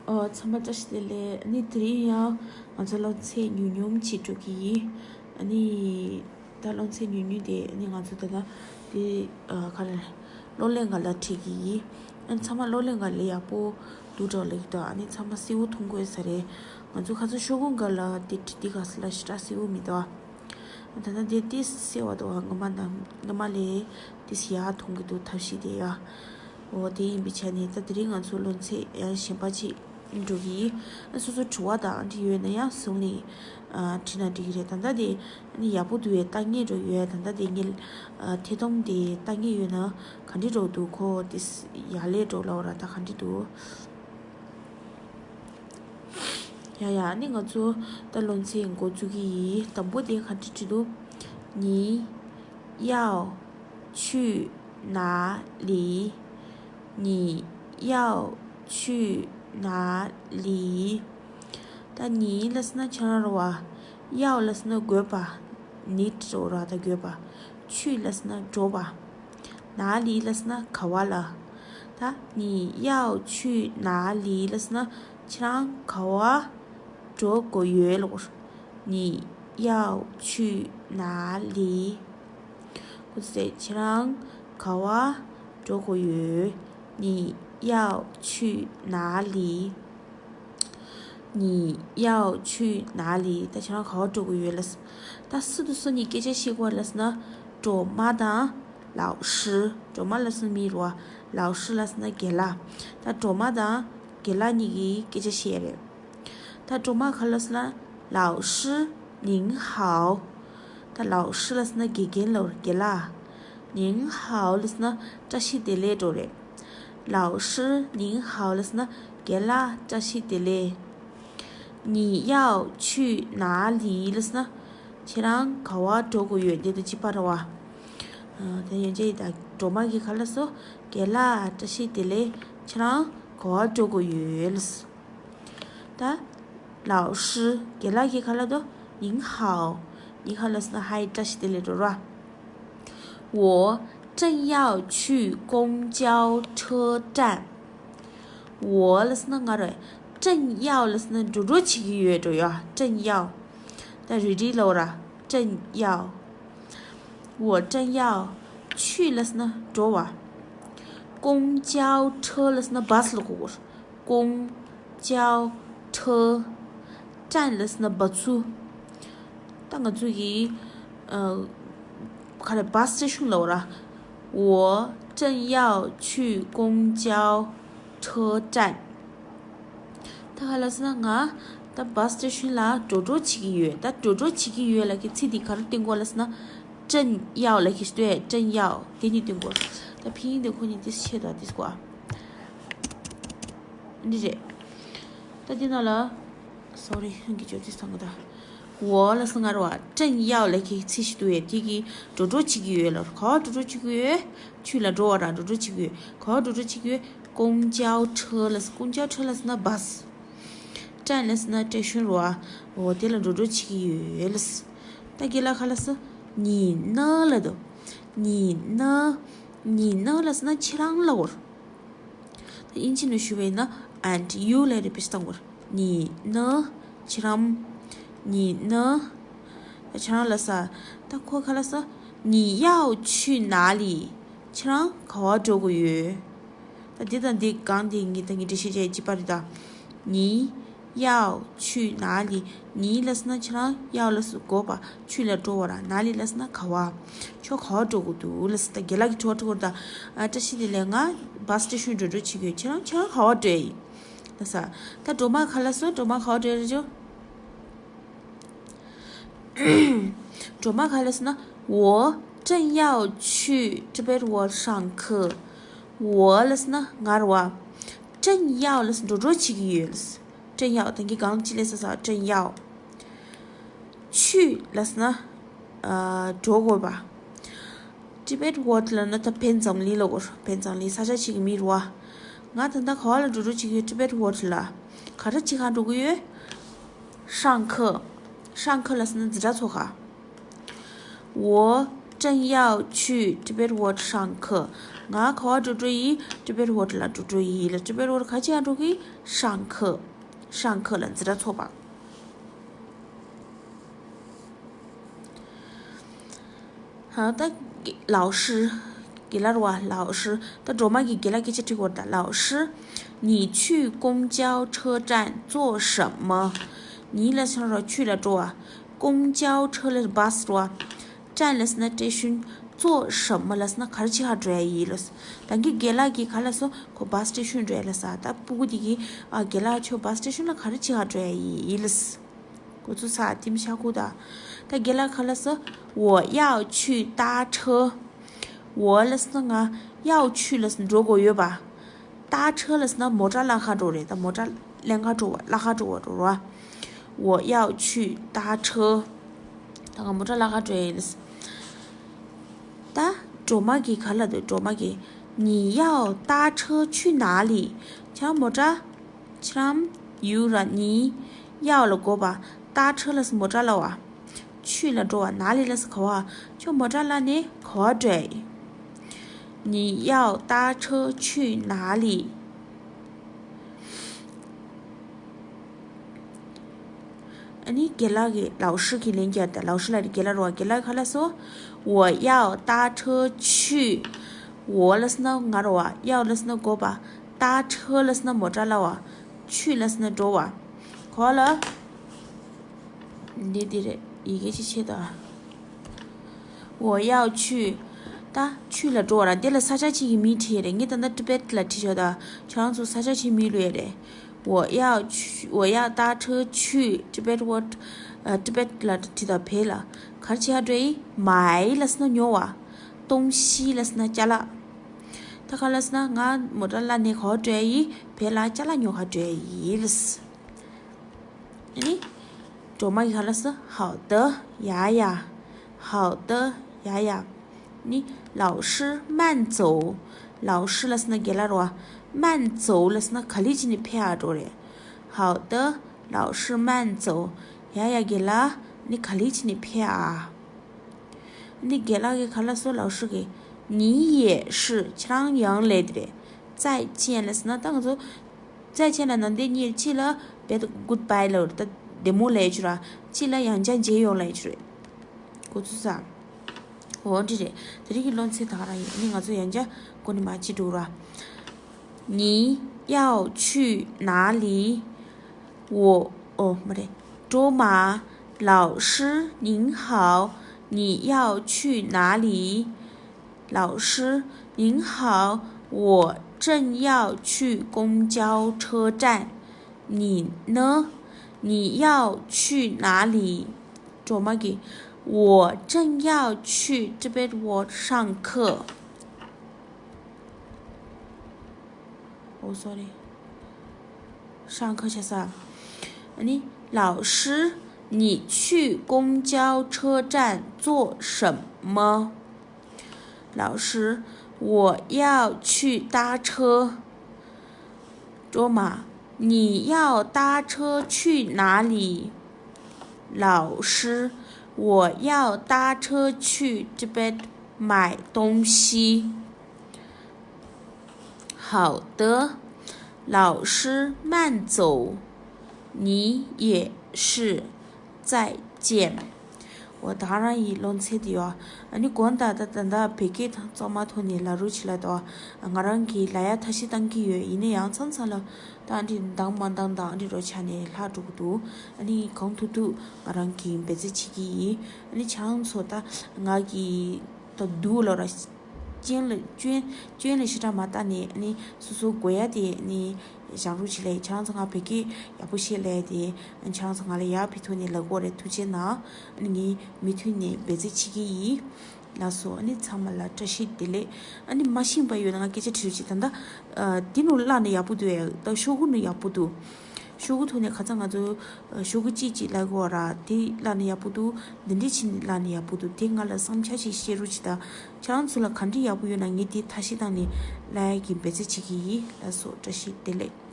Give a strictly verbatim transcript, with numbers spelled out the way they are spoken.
ཨོ། ཚང་མ་བཀྲ་ཤིས་བདེ་ལེགས། ཨ་ནི་དེ་རིང་ཡང་ང་ཚོ་སློབ་ཚན་ཉུང་ཉུང་ཅིག་འགྲོ་གི་ཡིན། ཨ་ནི་ད་སློབ་ཚན་ཉུང་ཉུང་དེ་ཨ་ནི་ང་ཚོ་ད་ལྟ་དེ་ཨ་ག་རེ་གློག་ཀླད་སྒང་ལ་བྲིས་ཀྱི་ཡིན། ཨ་ནི་ཚང་མ་གློག་ཀླད་སྒང་ལ་ཡག་པོ་འདུག་འགྲོ་ལེགས་འདུག་ཨ་ནི་ཚང་མ་གསལ་བོ་མཐོང་གི་ཡོད་ས་རེད། ང་ཚོ་ཁ་སང་ཤོག་གུ་སྒང་ལ་དེ་བྲིས་དེ་ག་ས་ལ་ཞེ་དྲག་གསལ་བོ་མི་འདུག་ཨ། ད་ལྟ་དེ་ཏིས་གསལ་བ་འདུག་ཨ། སྔོན་མ་ན་སྔོན་མ་ལས་ཏིས་ཡག་མཐོང་གི་འདུག་ཐབས་ཤེས་དེ་ཡ། འོ་དེ་ཡིན་པའི་ཆ་ནས་ད་དེ་རིང་ང་ཚོ་སློབ་ཚན་ཡང་གཞན་པ་ཅིག་འགྲོ་གི་ཡིན། སོ་སོ་དྲི་བ་དང་འདྲི་ཡོད་ན་ཡང་ཟུང་ནས་ཨ་དྲིས་ན་འགྲིག་གི་རེད། ད་ལྟ་དེ་ཨ་ནི་ཡག་པོ་འདུག་བས། ལྟ་མཁན་འགྲོ་ཡོད། ད་ལྟ་དེ་ངས་ཨ་ཐད་གཏོང་དེ་ལྟ་མཁན་ཡོད་ན་ག་འདྲ་འགྲོ་འདུག་ཁོ་དེ་ཡག་ལས་འགྲོ་ལབ་ར། ད་ག་འདྲ་འདུག་ཡ་ཡ། ཨ་ནི་ང་ཚོ་ད་སློབ་ཚན་འགོ་བཙུགས་ཀྱི་ཡིན། དང་པོ་དེ་ག་འདྲ་བྲིས་འདུག 你要去哪里? 你要去哪里? ད་你ལབ་སོང་ན་ཁྱེད་རང་རེད་བ། 要ལབ་སོང་ན་དགོས་པ། 你འགྲོ་ར་ད་དགོས་པ། 去ལབ་སོང་ན་འགྲོ་བ། 哪里ལབ་སོང་ན་ག་བ་ལ། ད་你要去哪里ལབ་སོང་ན་ཁྱེད་རང་ག་བ་འགྲོ་དགོས་ཡོད་ལབ། 你要去哪里? ཁོ་ཚོས་ཁྱེད་རང་ག་བ་འགྲོ་དགོས་ཡོད། 你要去哪里? 你要去哪里? ད་ཁྱེད་རང་ག་བ་འགྲོ་དགོས་ཡོད་ལབ། ད་སུ་དང་སུ་གཉིས་སྐད་ཆ་བཤད་དགོས་ལབ་ན། 卓玛དང་老师། 卓玛ལབ་སོང་ན་མི་རེད་བ། 老师ལབ་སོང་ན་རྒན་ལགས། ད་卓玛དང་རྒན་ལགས་གཉིས་ཀྱིས་སྐད་ཆ་བཤད་ཡ་རེད། ད་卓玛་ག་ལབ་སོང་ན། 老师您好། ད་老师ལབ་སོང་ན་དགེ་རྒན་ལབ། རྒན་ལགས། 您好ལབ་སོང་ན་བཀྲ་ཤིས་བདེ་ལེགས་འགྲོ་རེད། 老师您好ལབ་སོང་ན་རྒན་ལགས་བཀྲ་ཤིས་བདེ་ལེགས། 你要去哪里ལབ་སོང་ན་ཁྱེད་རང་ག་བ་འགྲོ་དགོས་ཡོད། འདི་དང་གཅིག་པ་རེད་བ། ཨ། དེ་ཡན་ཆད་ཡིན། ད་卓玛གིས་ག་ལབ་སོང་། རྒན་ལགས་བཀྲ་ཤིས་བདེ་ལེགས། ཁྱེད་རང་ག་བ་འགྲོ་དགོས་ཡོད་ལབ་སོང་། ད་老师། རྒན་ལགས་ཀྱིས་ག་ལབ་འདུག 您好། 您好ལབ་སོང་ན་ཧའི་བཀྲ་ཤིས་བདེ་ལེགས་འགྲོ་ར། 我正要去公交车站། 我ལབ་སོང་ན་ང་རེད། 正要ལབ་སོང་ན་འགྲོ་འགྲོ་བྱེད་ཀྱི་ཡོད་འགྲོ་ཡ། 正要། ད་རེ་ཌི་ལབ་ར། 正要། 我正要། 去ལབ་སོང་ན་འགྲོ་བ། 公交车ལབ་སོང་ན་བྷ་སི་ལ་གོ་དགོས། 公交车། 站ལབ་སོང་ན་འབབ་ཚུགས། ད་ང་ཚོ་གི་ཨ། ག་རེ། bus station ལབ་ར། 我正要去公交车站། ད་ག་ལབ་སོང་ན་ང་ད་bus station ལ་འགྲོ་འགྲོ་བྱེད་ཀྱི་ཡོད། ད་འགྲོ་འགྲོ་བྱེད་ཀྱི་ཡོད་ལབ་ཀྱི་ཚིག་འདི་ག་རེ་བསྟན་དགོས་ལབ་སོང་ན། 正要ལབ་ཀྱི་ཡོད། 正要དེ་གཉིས་བསྟན་དགོས། ད་ཕིན་ཡིག་འདི་ཁོ་གཉིས་ཏིས་ཆེ་དོ་ཏིས་གོ་ཨ། འདི་རེད། ད་འདི་ནང་ལ། sorry ཧང་གི་ཅོ་ཏིས་ཐང་གི་ད། 我ལབ་སོང་ང་ར་བ། 正要ལབ་ཀྱི་ཚིག་ཞིག་འདུག་ཡས། དེ་གི་འགྲོ་འགྲོ་བྱེད་ཀྱི་ཡོད་ལ། ག་བ་འགྲོ་འགྲོ་བྱེད་ཀྱི་ཡོད། 去ལ་འགྲོ་བ་ར་འགྲོ་འགྲོ་བྱེད་ཀྱི་ཡོད། ག་བ་འགྲོ་འགྲོ་བྱེད་ཀྱི་ཡོད། 公交车ལ། 公交车ལ་སོང་ན་bus། 站ལ་སོང་ན་སྟེ་ཤུན་རོ་ཨ། འོ་དེ་ལ་འགྲོ་འགྲོ་བྱེད་ཀྱི་ཡོད་ལ། ད་གི་ལ་ཁ་ལ་སོ། 你呢ལ་དོ། 你呢། 你呢ལ་སོང་ན་ཁྱེད་རང་ལ་འོར། ད་ཨིན་ཇི་ནས་ཞུ་བས་ན་and you ལ་རེ་པེ་སྟང་འོར། 你呢། ཁྱེད་རང་། 你呢། ད་ཁྱེད་རང་ལ་ས། ད་ཁོ་ཁ་ལ་སོ། 你要去哪里། ཁྱེད་རང་ག་བ་འགྲོ་དགོས་ཡོད། ད་འདི་དང་འདི་གང་དེ་ངེད་ད་ངེད་འགྲེལ་བཤད་བྱས་ཅི་པ་རེད་ད། 你要去哪里། 你ལབ་སོང་ན་ཁྱེད་རང་要ལབ་སོང་དགོས་པ། 去ལ་འགྲོ་བ་ར། 哪里ལབ་སོང་ན་ག་བ། ཁྱོད་ག་བ་འགྲོ་དགོས་འདུག་ལབ་སོང་ད་རྒན་ལགས་ཀྱི་དྲི་བ་དྲི་བ་རེད་ད། ཨ། བཀྲ་ཤིས་བདེ་ལེགས། ང་bus station འགྲོ་འགྲོ་བྱེད་དགོས། ཁྱེད་རང་ཁྱེད་རང་ག་བ་འགྲོ་ཡི་ལབ་སོང་། ད་སྒྲོལ་མ་ག་ལ་སོ། སྒྲོལ་མ་ག་བ་འགྲོ་ཡི་རེད་ཅོ། སྒྲོལ་མ་ག་ལ་སོང་ན། 我正要去 Tibet World 上课། 我ལབ་སོང་ན་ང་ར་བ། 正要ལབ་སོང་འགྲོ་འགྲོ་བྱེད་ཀྱི་ཡོད་ལབ་སོང་། 正要ད་གིན་གང་ཅི་ལས་ས་ས། 正要། 去ལབ་སོང་ན་ཨ། འགྲོ་དགོས་པ། Tibet World ལབ་ན་ད་ཕན་ཙམ་ལི་ལ་གོ། ཕན་ཙམ་ལི་ས་ཆ་ཞིག་གི་མི་རུ་བ། ང་ད་ལྟ་ག་བ་ལ་འགྲོ་འགྲོ་བྱེད་ཀྱི་ཡོད། Tibet World ལ། ག་རེ་བྱེད་ག་འགྲོ་གི་ཡོད། 上课། 上课ལབ་སོང་ན་འཛིན་གྲྭ་ཚོགས་ཁ། 我正要去 Tibet World 上课。ང་ག་པར་འགྲོ་འགྲོ་ཡིན། Tibet World ལ་འགྲོ་འགྲོ་ཡིན་ལ། Tibet World ག་ཅི་ཡང་འགྲོ་གི། 上课། 上课ལ་འཛིན་གྲྭ་ཚོགས་པ། ཧ་ད། 老师། རྒན་ལགས་རེད་པ། 老师། ད་སྒྲོལ་མ་གིས་རྒན་ལགས་སྐད་ཆ་དྲི་གི་ཡོད་རེད་ད། 老师། 你去公交车站做什么？ 你ལབ་སོང་ར། 去ལ་འགྲོ་བ། 公交车ལ་bus རེད་པ། 站ལབ་སོང་ན་སྟེ་ཤུན། 做什么ལབ་སོང་ན་ག་རེ་བྱེད་ག་འགྲོ་ཡ་ཡིན་ལབ། ད་གིན་རྒན་ལགས་ཀྱིས་ག་ལབ་སོང་། ཁོ་bus station འགྲོ་ཡ་ལབ་ས། ད་སྤུ་གུ་དེ་གིས་ཨ་རྒན་ལགས་ཁྱོད་bus station ལ་ག་རེ་བྱེད་ག་འགྲོ་ཡ་ཡིན་ལབ། ཁོ་ཚོ་ས་ཐིམ་ཤ་ཁུ་ད། ད་རྒན་ལགས་ག་ལབ་སོང་། 我要去搭车། 我ལབ་སོང་ན་ང་། 要去ལབ་སོང་ན་འགྲོ་དགོས་ཡོད་པ། 搭车ལབ་སོང་ན་མོ་ཊ་གླ་ཁ་འགྲོ་རེད། ད་མོ་ཊ་གླ་ཁ་འགྲོ་བ། གླ་ཁ་འགྲོ་བ་འགྲོ་ར། 我要去搭车། ད་ང་མོ་ཊ་གླ་ཁ་འགྲོ་ཡིན་ལབ། ད་སྒྲོལ་མ་གིས་ག་ལབ་འདུག་སྒྲོལ་མ་གིས། 你要搭车去哪里？ ཁྱེད་རང་མོ་ཊ། ཁྱེད་རང་ཡུ་ར། 你要ལ་དགོས་པ། 搭车ལབ་སོང་མོ་ཊ་གླ་བ། 去ལ་འགྲོ་བ། 哪里ལབ་སོང་ག་པར། ཁྱོད་མོ་ཊ་གླ་ནས་ག་པར་འགྲོ་ཡ་ཡིན། 你要搭车去哪里？ ཨ་ནི་རྒན་ལགས་ཀྱིས། 老师གིས་ལན་བརྒྱབ་ད། 老师ལབ་རྒན་ལགས་རེད་པ། རྒན་ལགས་ག་ལབ་སོང་། 我要搭车去། 我ལབ་སོང་ན་ང་རེད་པ། 要ལབ་སོང་ན་དགོས་པ། 搭车ལབ་སོང་ན་མོ་ཊ་གླ་བ། 去ལབ་སོང་ན་འགྲོ་བ། ག་པར་ལབ། འདི་འདི་རེད། ཡི་གེ་ཅིག་ཆད་ད། 我要去། ད་去ལ་འགྲོ་བ་ར། འདི་ལ་ས་ཆ་གཅིག་གི་མིང་བྲིས་རེད། ངས་ད་ལྟ་Tibet ལ་བྲིས་ཆོག་ད། ཁྱེད་རང་ཚོ་ས་ཆ་གཅིག་མིང་ལོས་རེད། 我要去། 我要搭车去Tibet World ཨ། Tibet ལ་བྲིས་ད། བེད་ལ་ག་རེ་བྱེད་ག་འགྲོ་ཡ་ཡིན། 买ལབ་སོང་ན་ཉོ་བ། 东西ལབ་སོང་ན་ཅ་ལག་ད་ག་ལབ་སོང་ན་ང་མོ་ཊ་གླ་ནས་ག་པར་འགྲོ་ཡ་ཡིན། བེད་ལ་ཅ་ལག་ཉོ་ག་འགྲོ་ཡ་ཡིན་ལབ། ཨ་ནི། སྒྲོལ་མ་གིས་ག་ལབ་སོང་། 好的། ཡ་ཡ། 好的། ཡ་ཡ། ཨ་ནི། 老师慢走། 老师ལབ་སོང་ན་རྒན་ལགས་རེད་པ། 慢走ལབ་སོང་ན་ག་ལེར་བྱས་ནས་ཕེབས་ཨ་འགྲོ་རེད། 好的། 老师慢走། ཡ་ཡ་རྒན་ལགས། ཨ་ནི་ག་ལེར་བྱས་ནས་ཕེབས་ཨ། ཨ་ནི་རྒན་ལགས་ཀྱིས་ག་ལབ་སོང་། 老师གིས། 你也是། ཁྱེད་རང་ཡང་ལབ་དེ་རེད། 再见ལབ་སོང་ན་ད་ང་ཚོ། 再见ལ་ནང་དེ་གཉིས་ཕྱི་ལ་བེད། goodbye ལབ་རེད། ད་བདེ་མོ་ལབ་ཡ་ཅིག་ར། ཕྱི་ལ་ཡང་བསྐྱར་མཇལ་ཡོང་ལབ་ཡ་ཅིག་རེད། ཁོ་ཚོ་ས། འོ་འདི་རེད། དེ་རིང་གི་སློབ་ཚན་ད་ག་རང་ཡིན། ཨ་ནི་ང་ཚོ་ཡང་བསྐྱར་འགོ་ནས་མར་ཅིག་འགྲོ་ར། 你要去哪里？ 我哦，没得，卓玛，老师您好，你要去哪里？老师您好，我正要去公交车站，你呢？你要去哪里？卓玛给，我正要去 Tibet World 上课。哦，sorry。 上课去啥？你老师，你去公交车站做什么？老师，我要去搭车。卓玛，你要搭车去哪里？老师，我要搭车去这边买东西。 好的，老师慢走，你也是，再见。 འོ་ད་ག་རང་ཡིན་སློབ་ཚན་དེ་ཡོ། ཨ་ནི་གོང་ད་ད་ད་ད་བོད་སྐད་དང་གཙང་མ་ཐོག་ནས་ལབ་རོགས་བྱེད་ལབ་དོ། ང་རང་གིས་ལབ་ཡ་ཐབས་ཤེས་བཏང་གི་ཡོད། ཡིན་ན་ཡང་མཚམས་མཚམས་ལ་ད་འདི་འདང་མ་འདང་དང་འདི་རོ་ཆ་ནས་ལྷག་འགྲོ་གི་འདུག་ཨ་ནི་གང་ཐུབ་ཐུབ་ང་རང་གིས་འབད་རྩོལ་བྱེད་ཀྱི་ཡིན། ཨ་ནི་ཁྱེད་རང་ཚོ་ད་ང་གི་ད་སྡུག་ལོ་ར། སྐྱོན་ལ་སྐྱོན་སྐྱོན་ལ་ཞེ་དྲག་མ་བལྟས་ནས་ཨ་ནི་སོ་སོ་དགོས་ཡ་དེ་ཨ་ནི་བཞག་རོགས་བྱེད་ལེ། ཁྱེད་རང་ཚོ་ང་བོད་སྐད་ཡག་པོ་བཤད་ལེ་དེ་ཨ་ནི་ཁྱེད་རང་ཚོ་ང་ལ་ཡག་ཕི་ཐོག་ནས་ལབ་དགོས་རེད། ཐུགས་རྗེ་གནང་། ཨ་ནི་ངས་མུ་མཐུད་ནས་འབད་རྩོལ་བྱེད་ཀྱི་ཡིན། ལགས་སོ། ཨ་ནི་ཚང་མ་ལ་བཀྲ་ཤིས་བདེ་ལེགས། ཨ་ནི་མ་ཤེས་པ་ཡོད་ན་ང་སྐད་ཆ་དྲི་རོགས་བྱེད། ད་ལྟ་ཨ་འདི་ནང་བཀླགས་ན་ཡག་པོ་འདུག་ཡ། ད་ཤོག་གུ་ནང་ཡག་པོ་འདུག་ཤོག་གུ་ཐོག་ནས་ཁ་སང་ང་ཚོ་ཨ་ཤོག་གུ་གཅིག་གཅིག་བཀླག་གི་ཡོད་ར། དེ་བཀླགས་ན་ཡག་པོ་འདུག་འདི་འདྲས་བྱས་ནས་བཀླགས་ན་ཡག་པོ་འདུག་དེ་ང་ལ་བསམ་འཆར་ཞིག་བཤད་རོགས་བྱེད་ད། ཁྱེད་རང་ཚོ་ལ་ག་འདྲས་ཡག་པོ་ཡོད་ན་ངས་དེ་ཐབས་ཤེས་བཏང་ནས་བཀླག་ཡ་གི་འབད་རྩོལ་བྱེད་ཀྱི་ཡིན། ལགས་སོ། བཀྲ་ཤིས་བདེ་ལེགས།